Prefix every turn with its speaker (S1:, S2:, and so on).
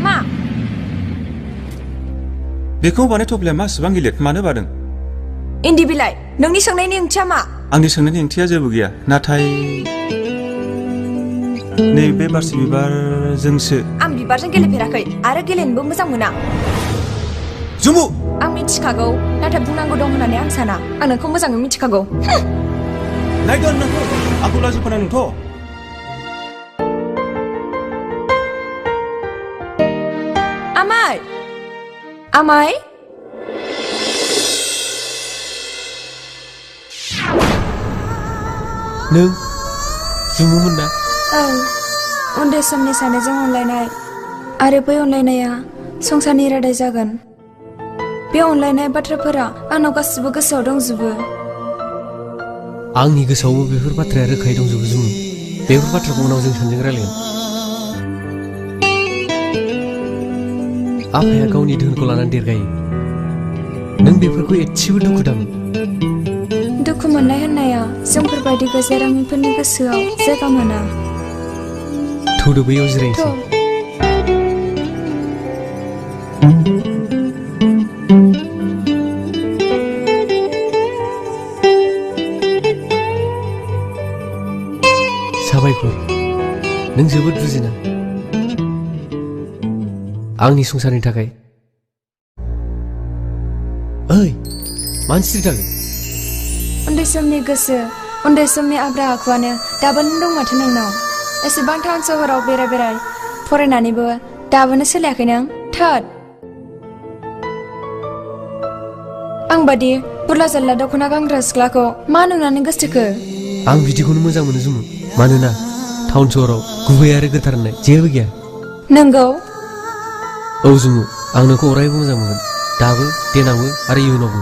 S1: मा?
S2: बेखौ बानायथ'ब्लाया मा एसेबां गिलिर मानो बादों?
S1: इन्दि बिलाइ नोंनि सोंनायनि ओंथिया मा?
S2: आंनि सोंनायनि ओंथिया जेबो गैया नाथाय नैबे बारसे बिबारजोंसो
S1: आं बिबारजों गेलेफेराखै आरो गेलेनोबो मोजां मोना।
S2: जुमु
S1: आं मिथिखागौ नाथाय बुंनांगौ दं होननानै आं साना। आं नोंखौ मोजाङै मिथिखागौ।
S2: नायगोन नोंखौ आंखौ लाजि फोनांनोथ'।
S1: आमाय आमाय
S3: नों जुमुमोन ना?
S1: औ उन्दै समनि सानैजों अनलायनाय आरो बै अनलायनाया संसारनि रादाय जागोन। बे अनलायनाय बाथ्राफोरा आंनाव गासिबो गोसोआव दंजोबो।
S3: आंनि गोसोआवबो बेफोर बाथ्राया रोखायै दंजोबो जुमु। बेफोर बाथ्राखौ उनाव जों सानैजों रायलायगोन। आफाया गावनि धोनखौ लानानै देरगायो। नों बेफोरखौ एसेबो दुखु दामोन।
S1: दुखु मोननाय होननाया जोंफोरबायदि गैजारोङैफोरनि गोसोआव जायगा मोना।
S3: थौदो बैयाव जिरायनोसै। साबायखर नों जोबोद बुजिना आंनि संसारनि थाखाय। ओइ मानो सिरि थागोन?
S1: उन्दै समनि गोसो उन्दै समनि आब्रा आखुआनो दाबोनो दं माथो नोंनाव। एसेबां टाउन सहराव बेराय फरायनानैबो दाबोनो सोलायाखै नों? थोद आं बादि बुरला जारला दख'ना गानग्रा सिख्लाखौ मा नुनानै गोसोथोखो?
S3: आं बिदिखौनो मोजां मोनो जुमु। मानोना टाउन सहराव गुबै आरो गोथार होननाय जेबो गैया।
S1: नंगौ।
S3: औ जुमु आं नोंखौ अरायबो मोजां मोनगोन। दाबो देनांबो आरो इयुनावबो।